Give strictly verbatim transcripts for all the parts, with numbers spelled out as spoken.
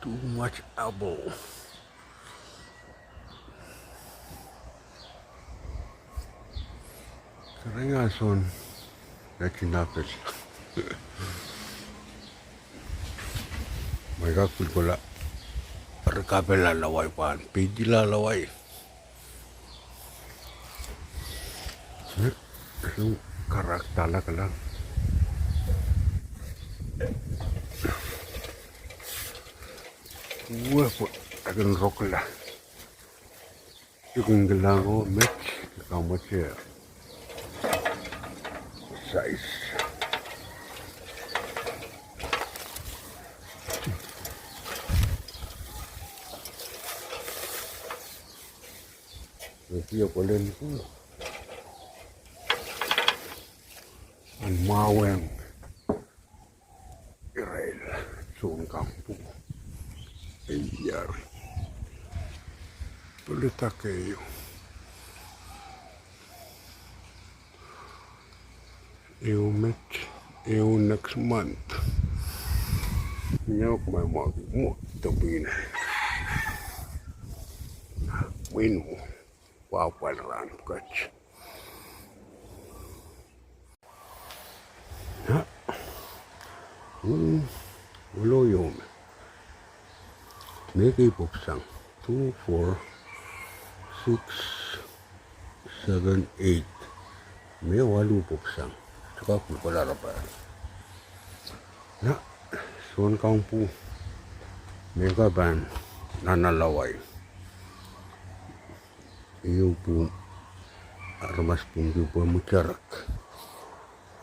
Too much apple. Kerenge soun natin apple. Mwein kak pil kohla, re kapel lalawai pahn, peidi lalawai. Soun karak dahla kilang. Wehwe, I kin rokla. I kin kilang oh met, I kamwete. Size. Met ia kolen ku. Ahn mwahu ong irail soun kangpu. Ei, iar. Pil ida keieu. Ehu met, ehu next month. Nyok mai mwaki mwo topin. Mwein mwo. Wahpwal rahn pwukat. Na, mm, olo ieu me. Me kei pwupwsang. Two, four, six, seven, eight. Me walu pwupwsang. Sokak pwupwala rapan. Na, soun kangpu. Me ka pahn nanalawai. Ehu pwung, aramas pwungki pwe mwitarek.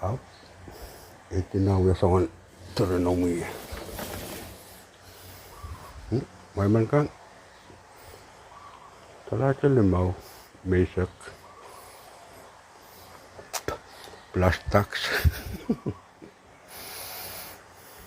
Ahpw, e kin wia soangen teren omwi. Hmm, mwail men kan. Kalahte limau, meisek. Plus tax.